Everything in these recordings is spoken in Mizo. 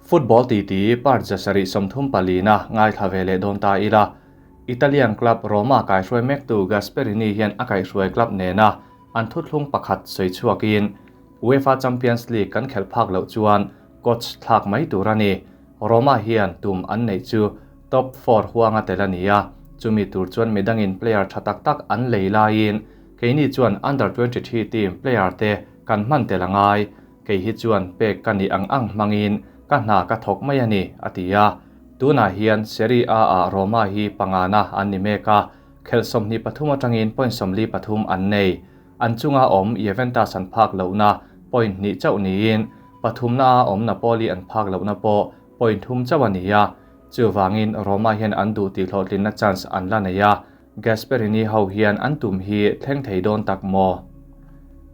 Football titi part 734 na ngaithla ve leh dawn ta ila. Italian club Roma kaihruai mektu Gasperini hian a kaihruai club nena an thuthlung pakhat sawi chhuakin UEFA Champions League kan khelh phak loh chuan coach thlak mai tur a ni. Roma hian tum an neih chu top 4 huanga tel a ni a, chumi tur chuan midangin player tha tak tak an lei laiin keini chuan under 23 team player te kan hman tel angai. Kei hi chuan pek ka ni ang ang hmangin ka hna ka thawk mai a ni, a ti a. Tunah hian Serie A ah Roma hi pangana an ni mek a, khelh 23 atangin point 43 an nei. An chunga awm Juventus an phak lohna point 2 chauh niin pathumna a awm Napoli an phak lohna pawh point 3 chauh a ni a. Chuwangin Roma hian an duh tih hlawhtlinna chance an la nei a, Gasperini ho hian an tum hi thleng thei dawn tak maw?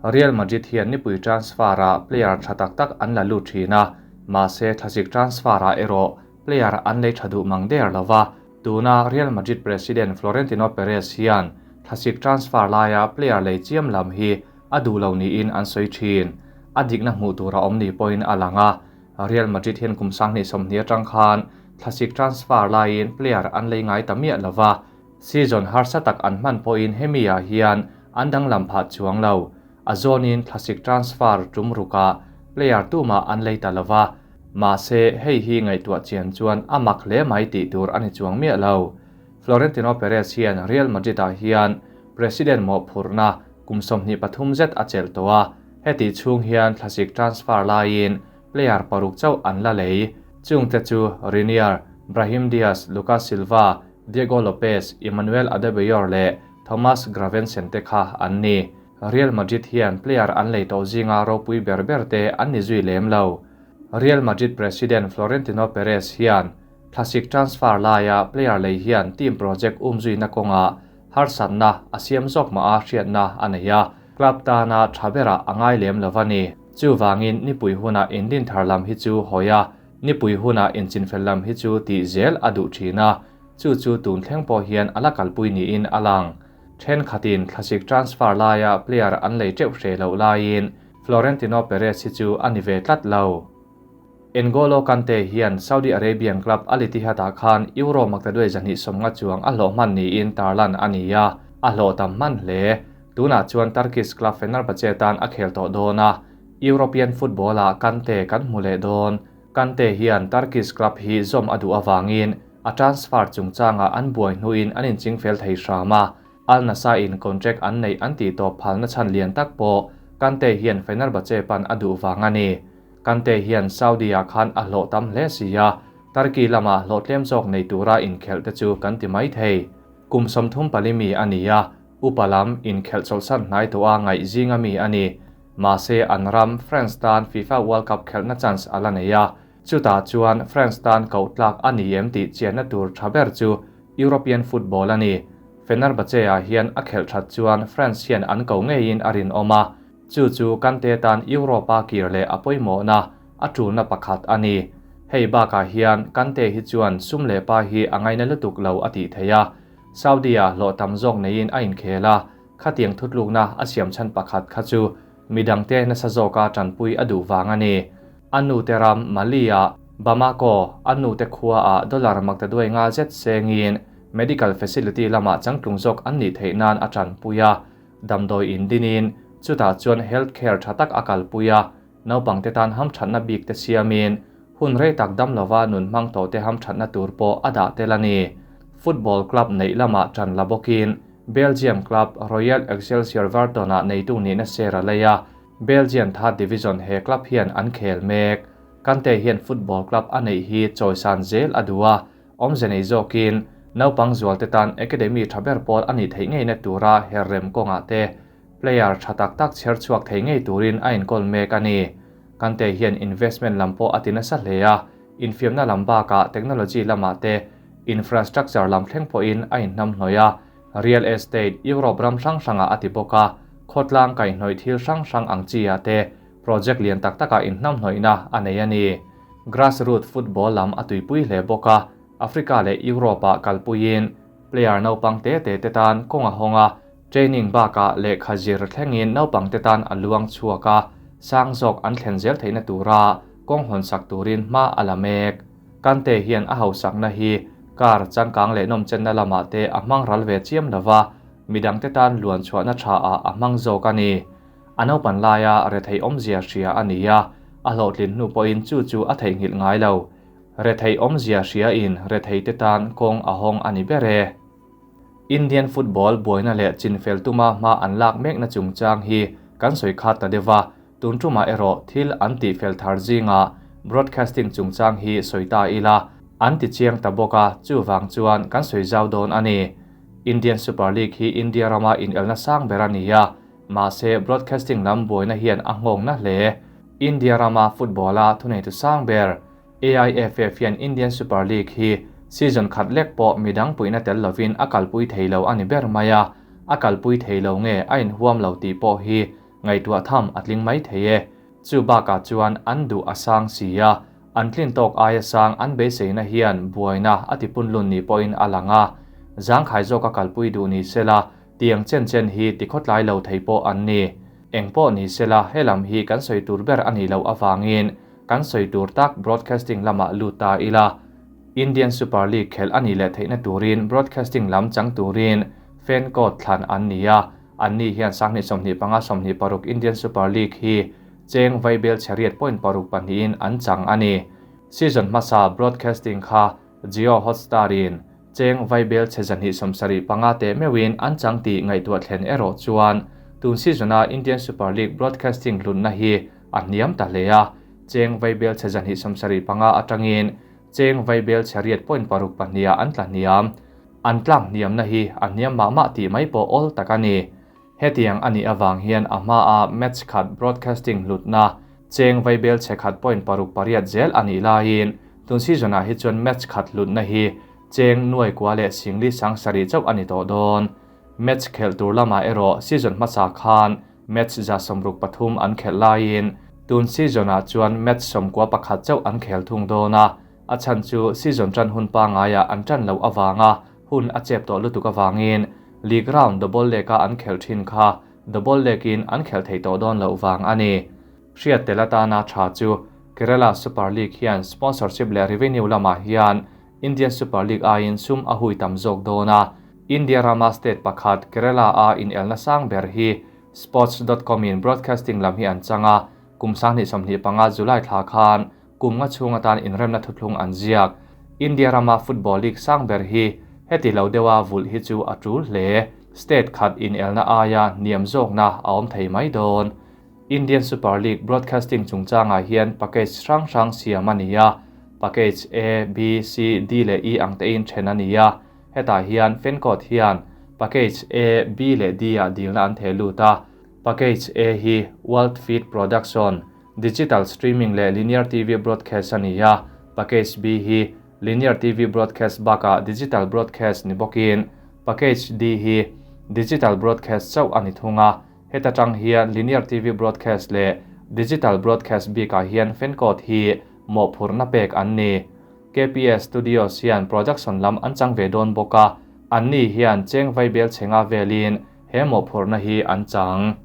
Real Madrid hian nipui transfer a player tha tak tak an la lut thin a, mahse thlasik transfer a erawh player an lei tha duh mang der lova. Tuna Real Madrid president Florentino Perez hian thlasik transfer laia player lei chiam lam hi a duh lo niin an sawi thin. A dikna hmuh tur a awm ni pawhin a lang a. Real Madrid hian kum 2020 atang khan thlasik transfer laiin player an lei ngai ta miah lova. Season harsa tak an hman pawhin hemi ah hian an danglam phah chuang lo. A zawnin thlasik transfer tum ruka player tuma an lei ta lova. Mahse hei hi ngaihtuah chian chuan a mak hle mai tih tur ani chuang miah lo. Florentino Perez hian Real Madrid ah hian president mawh phurna kum 23 zet a chelh tawh a. Heti chhung hian thlasik transfer laiin player paruk chauh an la lei. Chungte chu Reinier, Brahim Diaz, Lucas Silva, Diego Lopez, Emmanuel Adebayor le Thomas Gravesen te kha an ni. Real Madrid hian player an lei tawh zinga ropui ber ber te an ni zui lem lo. Real Madrid president Florentino Perez hian thlasik transfer laia player lei hian team project umzui na kawnga harsatna a siam zawk ma a hriatna a nei a. Club tana thabera angai lem lovani. Chuwangin nipui huna indin thar lam hi chu hoya nipui huna inchinfel lam hi chu ti zel a duh thina. Chu chu tun thleng pawh hian ala kalpui niin alang. Then khatin thlasik transfer laia player an lei teuh hre lo laiin Florentino Perez hi chu ani ve tlat lo. N'Golo Kante hian Saudi Arabian club Al Ittihad ah khan Euro maktaduai 250 chuang a hlawh hman niin tarlan a ni a, a hlawh tam hman hle. Tunah chuan Turkish club Fenerbahce tan a khel tawh dawn a, European football ah Kante kan hmu leh dawn. Kante hian Turkish club hi zawm a duh awangin a transfer chungchanga an buai hnuin an inching fel thei hram a. Al Nassr in contract an nei an tih tawp phalna chhan lian tak pawh Kante hian Fenerbahce pan a duh wang a ni. Kante hian Saudi ah khan a hlawh tam hle si a, Turkey lama hlawh tlem zawk nei tura inkhelh te chu kan ti mai thei. Kum 34 mi a ni a, upalam inkhelh chawlhsan hnai tawh a ngaih zinga mi a ni. Mahse an ram France tan FIFA World Cup khelhna chance a la nei a. Chutah chuan France tan koh tlak a ni em tih chianna tur tha ber chu European football a ni. Fenerbahce ah hian a khelh that chuan France hian an ko ngeiin a rin awm a. Chu chu Kante tan Europa kir leh a pawimawh na a tulna pakhat a ni. Hei bakah hian Kante hi chuan sum leh pa hi a ngaina lutuk lo a tih thei a. Saudi ah hlawh tam zawk neiin a inkhel a, khatiang thutlukna a siam chhan pakhat kha chu midangte nasa zawka tanpui a duh wang a ni. Anu te ram Mali ah Bamako anu te khua ah dollar maktaduai nga zet sengin medical facility lama changtlung zawk an ni theih nan a tanpui a. Damdawi in dinin chutah chuan healthcare tha tak a kalpui a, naupang te tan ham thatna bik te siamin hun rei tak dam lova nun hmang tawh te ham thatna tur pawh a dah tel a ni. Football club neih lama tan la bawkin Belgium club Royal Excelsior Virton ah neitu nihna ser a lei a. Belgian third division he club hian an khel mek. Kante hian football club a neih hi chawisan zel a duh a, awmze nei zawkin naupang zual te tan academy tha ber pawl a nih theih ngeina tura herrem kawngah te player tha tak tak chher chhuak thei ngei turin a inkawl mek a ni. Kante hian investment lam pawh a ti nasa hle a, infiamna lam bakah technology lamah te infrastructure lam thleng pawhin a inhnam hnawih a. Real estate Europe ram hrang hrangah a ti bawk a, khawtlang kaihhnawih thil hrang hrang ang chi ah te project lian tak takah inhnam hnawihna a nei a ni. Grassroots football lam a tuipui hle bawk a, Africa leh Europe ah kalpuiin player naupang te te te tan kawnga hawnga training bakah lehkha zir thlengin naupang te tan a luang chhuak a, sang zawk an thlen zel theihna tura kawng hawnsak turin hma a la mek. Kante hian a hausakna hi car changkang leh nawmchenna lamah te a hmang ral ve chiam lova, midangte tan luan chhuahna tha ah a hmang zawk a ni. A naupan laia rethei awmzia hria a ni a, a hlawhtlin hnu pawhin chu chu a theihnghilh ngai lo. Rethei awmzia hria in retheite tan kawng a hawng a ni ber e. Indian football buaina leh chinfel tuma hma an lak mekna chungchang hi kan sawi khat ta deuh a, tun tumah erawh thil an tihfel thar zingah broadcasting chungchang hi sawi ta ila an ti chiang ta bawk a, chuvang chuan kan sawi zau dawn a ni. Indian Super League hi India rama inelna sang ber a ni a, mahse broadcasting lam buaina hian a nghawng na hle. India rama football-a thuneitu sang ber AIFF hian Indian Super League hi season khat lek pawh midang puihna tel lovin a kalpui thei lo a ni ber mai a, a kalpui thei lo nge a inhuam lo tih pawh hi ngaihtuah tham a tling mai thei e. Chu bakah chuan an duh a sang si a, an tlin tawk aia sang an beiseina hian buaina a tipunlun ni pawhin a lang a, zangkhai zawka kalpui duh ni sela tiang chen chen hi tikhawtlai lo thei pawh an ni. Engpawh ni sela helam hi kan sawi tur ber a nih loh avangin Kan sawi tur tak broadcasting lamah lut ta ila, Indian Super League khelh a nih leh theihna turin broadcasting lam chang turin fan code thlan an ni a, anni hian sanghnih 25 26 Indian Super League hi cheng vaibel chheriat point paruk pahnihin an chang a ni. Season hmasa broadcasting kha Jio Hotstar in cheng vaibel chhe 275 teh meuhin an chang tih ngaihtuah thlen erawh chuan tun season-a Indian Super League broadcasting hlutna hi a hniam ta hle a, cheng vaibel chhe 275 atangin cheng vaibel chhe riat point paruk pahniha an tla hniam. An tlak hniamna hi a hniam mah mah tih mai pawh awl tak a ni. Hetiang a nih avang hian a hmaa match khat broadcasting hlutna cheng vaibel chhe khat point paruk pariat zel a nih laiin tun season-ah hi chuan match khat hlutna hi cheng nuai kua leh singli sang sarih chauh a ni tawh dawn. Match khelh tur lamah erawh season hmasa khan Match 163 an khelh laiin tun season-ah chuan match 11 chauh an khel thung dawn a, a chhan chu season tan hun pangaiah an tan loh avanga hun a chep tawh lutuk avangin league round double leg-a an khelh thin kha double leg-in an khelh thei tawh dawn loh vang a ni. Hriat tel atana tha chu Kerala Super League hian sponsorship leh revenue lamah hian Indian Super League aiin sum a hui tam zawk dawn a, India rama state pakhat Kerala-a inelna sang ber hi Sports dot com in broadcasting lam hi an chang a, kum 2025 July thla khan kum nga chhung atan inremna thuthlung an ziak. India rama football league sang ber hi heti lo deuha vulh hi chu a tul hle. State khat inelna aia hniam zawkna a awm thei mai dawn. Indian Super League broadcasting chungchangah hian package hrang hrang siam a ni a, package A, B, C, D leh E ang tein then a ni a. Hetah hian Fencode hian package A, B leh D ah dilna an theh lut a. Package A hi World Feed Production, Digital Streaming leh Linear TV Broadcast a ni a, Package B hi Linear TV Broadcast bakah Digital Broadcast ni bawkin Package D hi Digital Broadcast chauh a ni thung a. Heta tang hian Linear TV Broadcast leh Digital Broadcast bikah hian Fencode hi mawhphurhna pek an ni. KPS Studios hian production lam an chang ve dawn bawk a, anni hian cheng vaibel chhenga velin he mawhphurhna hi an chang.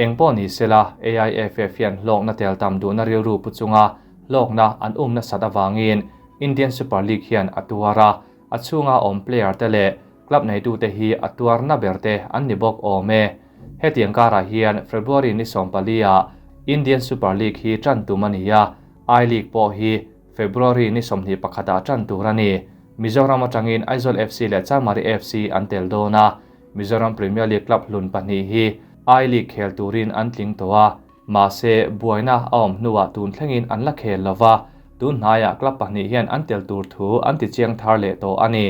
Engpawh ni sela, AIFF hian hlawkna tel tam duhna rilru pu chunga hlawkna an um nasat avangin Indian Super League hian a tuar a, a chhunga awm player te leh club neitute hi a tuarna ber te an ni bawk awm e. Hetiang karah hian February ni 14 ah Indian Super League hi tan tum a ni a, I-League pawh hi February ni 21 ah tan tur a ni. Mizoram atangin Aizawl FC leh Chamari FC an tel dawn a, Mizoram Premier League club hlun pahnih hi I-League khel turin an tling tawh a, mahse buaina a awm hnuah tun thlengin an la khel lova, tun hnaiah club pahnih hian an tel tur thu an ti chiang thar leh tawh a ni.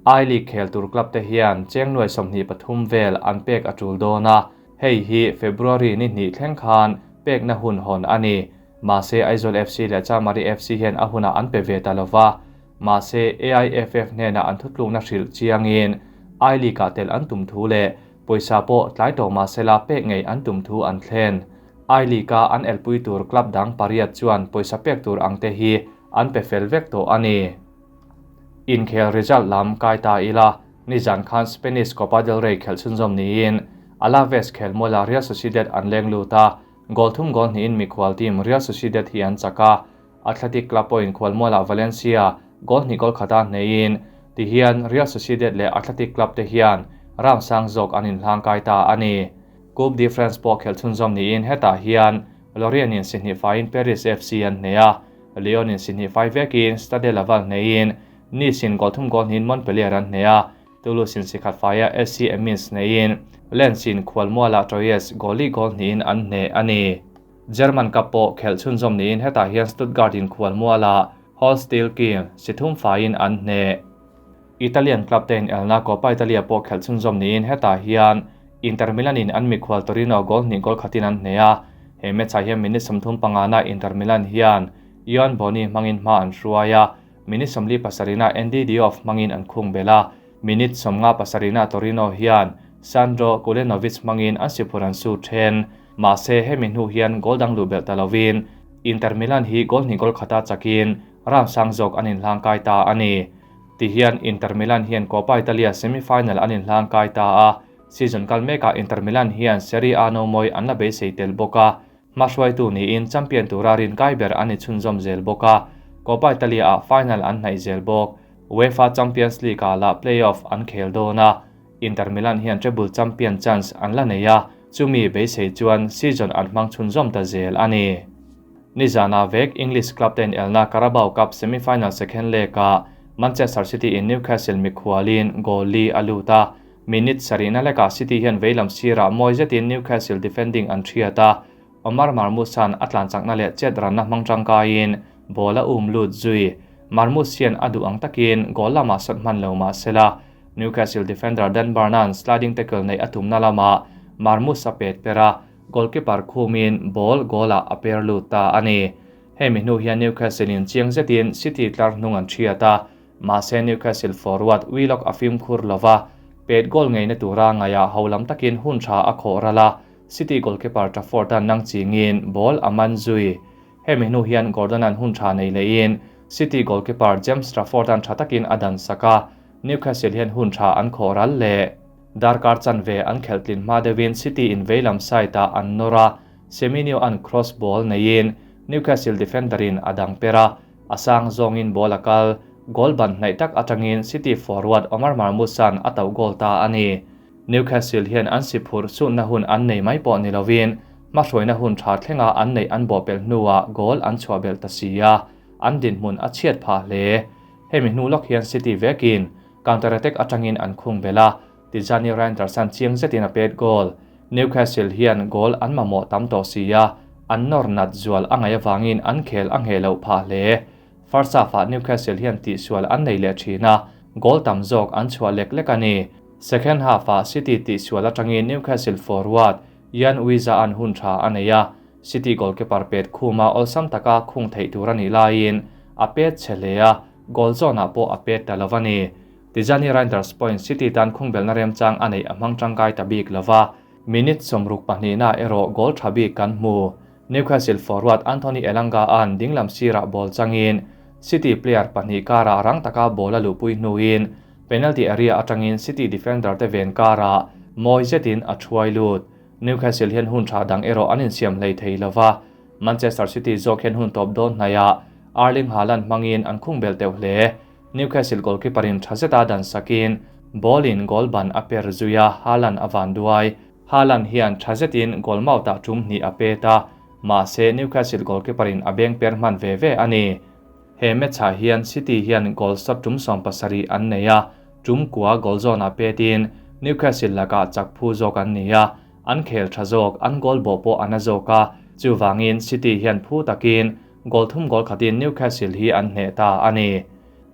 I-League khel tur club te hian cheng nuai 23 vel an pek a tul dawn a, hei hi February ni hnih thleng khan pekna hun hawn a ni. Mahse Aizawl FC leh Chamari FC hian a hunah an pe ve ta lova, mahse AIFF hnenah an thutlukna hrilh chiangin I-League-ah tel an tum thu leh pawisa pawh tlai tawh mahsela pek ngei an tum thu an thlen. I-League-a an elpui tur club dang pariat chuan pawisa pek tur ang te hi an pe fel vek tawh a ni. Inkhel result lam kai ta ila, nizan khan Spanish Copa del Rey khelh chhunzawm niin Alaves khelmuala Real Sociedad an leng lut a, goal thum goal hnihin mikhual team Real Sociedad hi an chak a. Athletic Club pawhin khualmualah Valencia goal hnih goal khata hneiin tihian Real Sociedad leh Athletic Club te hian round sang zawk an inhlangkai ta a ni. Coupe de France pawh khelh chhunzawm niin hetah hian Lorient in si hnih faiin Paris FC an hneh a, Lyon in si hnih fai vekin Stade Laval hneiin Nice in goal thum goal hnihin Montpellier an hneh a, Toulouse in si khat faia SC Amiens hneiin Lens in khualmualah Troyes goal li goal hnihin an hneh a ni. German Cup pawh khelh chhunzawm niin hetah hian Stuttgart in khualmualah Holsteel Kiel si thum faiin an hneh. Italian club te inelna Coppa Italia pawh khelh chhunzawm niin hetah hian Inter Milan in an mikhual Torino goal hnih goal khatin an hneh a, he match ah hian minute 35 na Inter Milan hian Yoan Boni hmangin hma an hruai a, minute 47 na Andy Diouf hmangin an khung belh a, minute 57 na Torino hian Sandro Kulenovic hmangin an siphur an su then. Mahse hemi hnu hian goal dang luh belh ta lovin Inter Milan hi goal hnih goal khata chakin round sang zawk an inhlangkai ta a ni. Tihian Inter Milan hian Coppa Italia semi-final an inhlangkai ta a, season kal mekah Inter Milan hian Serie A nomawi an la beisei tel bawk a, hmahruaitu niin champion tura rinkai ber an ni chhunzawm zel bawk a, Coppa Italia ah final an hnaih zel bawk. UEFA Champions League ah lah play-off an khel dawn a, Inter Milan hian treble champion chance an la nei a, chumi beisei chuan season an hmang chhunzawm ta zel a ni. Nizana vek English club te inelna Carabao Cup semi-final second leg-ah Manchester City in Newcastle mikhualin goal li a lut a, minute sarihna lekah City hian veilam sirah mawi zetin Newcastle defending an thiat a, Omar Marmoush-a'n a tlan chakna leh chet ranna hmang tangkaiin ball a um lut zui. Marmoush hian a duh ang takin goal lamah sawt hman lo mah sela, Newcastle defender Dan Burn-a'n sliding tackle neih a tumna lamah Marmoush a pet per a, goalkeeper khumin ball goal-ah a per lut ta a ni. Hemi hnu hian Newcastle-in chiang zetin City tlar hnung an thiat a, mahse Newcastle forward Willock a fimkhur lo va, pet goal ngeina tura ngaihah ho lam takin hun tha a khawh ral a, City goalkeeper Trafford-a'n nang chingin ball a man zui. Hemi hnu hian Gordon-a'n hun tha nei lehin City goalkeeper James Trafford-a'n tha takin a dan sak a, Newcastle hian hun tha an khawh ral leh. Darkar chanve an khelh tlin hma deuhin City in veilam side-ah an nawr a, Semenyo-a'n cross ball neiin Newcastle defender-in a dang per a, a sang zawngin ball a kal, goal ban hnaih tak atangin City forward Omar Marmoush-a'n a tauh goal ta a ni. Newcastle hian an si phurh sunna hun an nei mai pawh ni lovin hmahruaina hun tha thlenga an neih an bawhpelh hnuah goal an chhuah belh ta si a, an dinhmun a chhiat phah hle. Hemi hnu lawk hian City vekin counter attack atangin an khung belh a, Tijjani Reijnders-a'n chiang zetin a pet goal. Newcastle hian goal an mamawh tam tawh si a, an nawr nat zual a ngaih avangin an khel a ngheh loh phah hle. First half-ah Newcastle hian tihsual an nei leh thin a, goal tam zawk an chhuah lek lek a ni. Second half-ah City tihsual atangin Newcastle forward Yoane Wissa-a'n hun tha a nei a, City goalkeeper pet khuma awlsam taka khung theih tur a nih laiin a pet chhe hle a, goal zawnah pawh a pet ta lo a ni. Tijjani Reijnders pawhin City tan khungbelna remchang a neih a hmang tangkai ta bik lo va, minute 62 ah erawh goal tha bik kan hmu. Newcastle forward Anthony Elanga-a'n dinglam sirah ball changin City player pahnih karah rang taka ball a luhpui hnuin penalty area atangin City defender te ven karah mawi zetin a thuai lut. Newcastle hian hun tha dang erawh an insiam hlei thei lo va, Manchester City zawk hian hun tawp dawn hnaiah Erling Haaland hmangin an khung belh teuh hle. Newcastle goalkeeper in tha zeta dan sakin ball in goal ban a per zui a, Haaland a van duai. Haaland hian tha zetin goal mouth-ah tum hnih a pet a, mahse Newcastle goalkeeper in a beng per hman ve ve a ni. He match-ah hian City hian goal shot tum 70 an nei a, tum kua goal zawnah petin Newcastle lakah chak phu zawk an ni a, an khel tha zawk, an goal bawh pawh a na zawk a, chuvangin City hian phu takin goal thum goal khatin Newcastle hi an hneh ta a ni.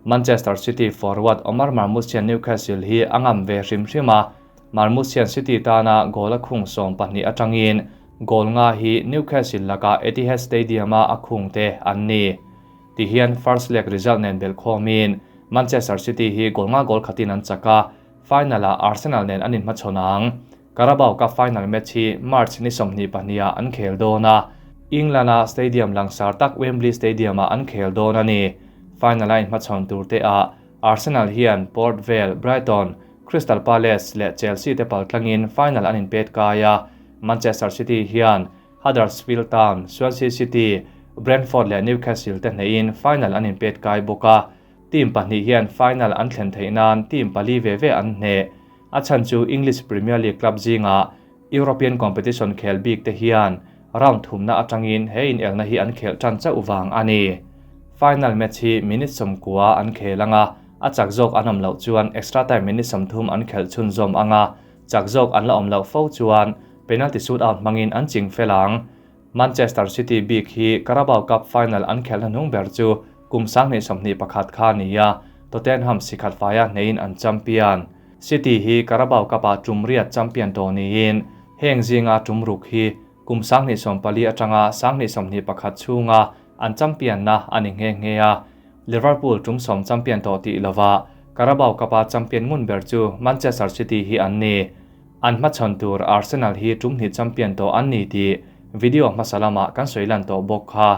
Manchester City forward Omar Marmoush hian Newcastle hi a ngam ve hrim hrim a, Marmoush hian City tana goal a khung 12 atangin goal nga hi Newcastle lakah Etihad Stadium-a a khung te an ni. Tihian first leg result nen belh khawmin Manchester City hi goal nga goal khatin an chak a, final-ah Arsenal nen an inhmachhawn ang. Carabao Cup final match hi March ni 22 ah an khel dawn a, England-a stadium langsar tak Wembley Stadium-ah an khel dawn a ni. Final-a inhmachhawn tur te ah Arsenal hian Port Vale, Brighton, Crystal Palace leh Chelsea te paltlangin final an inpet kai a, Manchester City hian Huddersfield Town, Swansea City, Brentford leh Newcastle te hnehin final an inpet kai bawk a, team pahnih hian final an thlen theih nan team pali ve ve an hneh. A chhan chu English Premier League club zingah European competition khel bik te hian round thumna atangin he inelna hi an khelh tan chauh vang a ni. Final match hi minute 90 an khel anga, a chak zawk an awm loh chuan extra time minute 30 an khelh chhunzawm anga, chak zawk an la awm loh fo chuan penalty shootout hmangin an ching fel ang. Manchester City bik hi Carabao Cup final an khelhna hnung ber chu kum 2021 kha a ni a, Tottenham sikhat faia hneiin an champion. City hi Carabao Cup-ah tum riat champion tawh niin heng zinga tum ruk hi kum 2014 atanga 2021 chhunga an champion na a ni nghe nghe a. Liverpool tum 10 champion tawh tih lova Carabao Cup-a champion ngun ber chu Manchester City hi an ni. An hmachhawn tur Arsenal hi tum hnih champion tawh an ni tih video hmasa lamah kan sawi lan tawh bawk kha.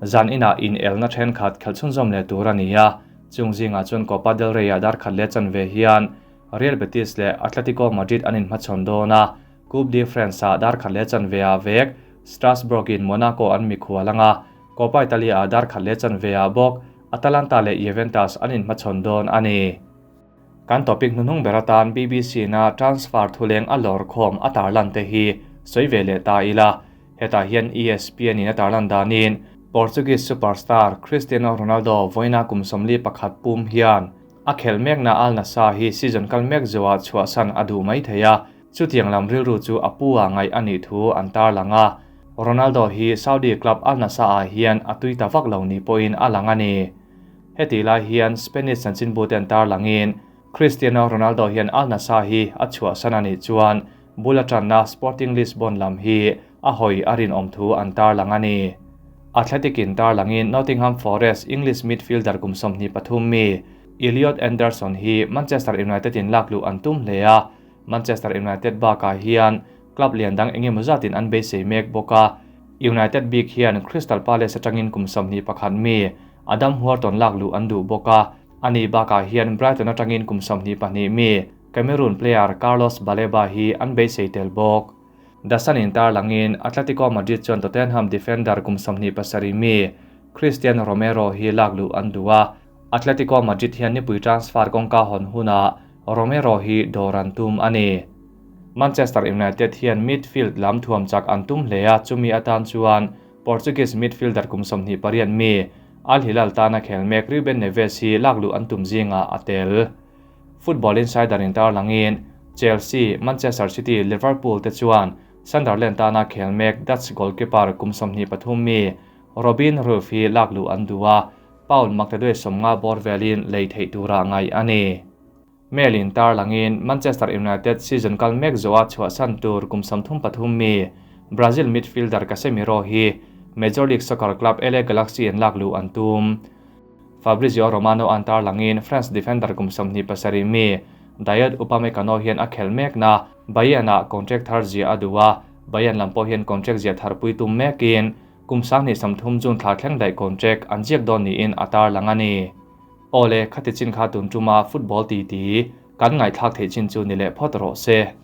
Zan inah inelna thenkhat khelh chhunzawm leh tur a ni a, chung zingah chuan Copa del Rey-ah dar khat leh chanve hian Real Betis leh Atletico Madrid an inhmachhawn dawn a, Coupe de France-ah dar khat leh chanve-ah vek Strasbourg-in Monaco an mikhual anga, Coppa Italia-ah dar khat leh chanve-ah bawk Atalanta leh Juventus an inhmachhawn dawn a ni. Kan topic hnuhnung ber atan BBC-na transfer thuleng a lawr khawm a tarlan te hi sawi ve leh ta ila. Hetah hian ESPN-in a tarlan danin Portuguese superstar Cristiano Ronaldo vawiina kum 41 pum hian a khelh mekna Al Nassr hi season kal mek zawhah chhuahsan a duh mai thei a, chutiang lam rilru chu a pu a ngaih a nih thu an tarlang a. Ronaldo hi Saudi club Al Nassr-ah hian a tui ta vak lo ni pawhin a lang a ni. Heti lai hian Spanish chanchinbu te an tarlangin Cristiano Ronaldo hian Al Nassr hi a chhuahsan a nih chuan bul atanna Sporting Lisbon lam hi a hawi a rinawm thu an tarlang a ni. Athletic in tarlangin Nottingham Forest English midfielder kum 23 mi Elliot Anderson hi Manchester United in lakluh an tum hle a, Manchester United bakah hian club lian dang engemaw zatin an beisei mek bawk a. United bik hian Crystal Palace atangin kum 21 mi Adam Wharton lakluh an duh bawk a, ani bakah hian Brighton atangin kum 22 mi Cameroon player Carlos Baleba hi an beisei tel bawk. The Sun in tarlangin Atletico Madrid chuan Tottenham defender kum 27 mi Cristian Romero hi lakluh an duh a, Atletico Madrid hian nipui transfer kawngka hawn huna Romero hi dawr an tum a ni. Manchester United hian midfield lam thuam chak an tum hle a, chumi atan chuan Portuguese midfielder kum 28 mi Al Hilal tana khel mek Ruben Neves hi lakluh an tum zinga a tel. Football Insider in tarlangin Chelsea, Manchester City, Liverpool te chuan Sunderland tana khel mek Dutch goalkeeper kum 23 mi Robin Roef hi lakluh an duh a, Paul Maktaduai 50 bawr velin lei theih tura ngai a ni. Mail in tarlangin Manchester United season kal mek zawha chhuahsan tur kum 33 mi Brazil midfielder Casemiro hi Major League Soccer club LA Galaxy in lakluh an tum. Fabrizio Romano an tarlangin France defender kum 27 mi Dayot Upamecano hian a khel mek na Bayern-ah contract thar zia a duh a, Bayern lam pawh hian contract zia tharpui tum mekin kum 30 June thla thleng daih contract an ziak dawn niin a tarlang a ni. Awle khati chin kha tun tuma football ti ti kan ngaithlak theih chin chu ni leh phawt rawh se.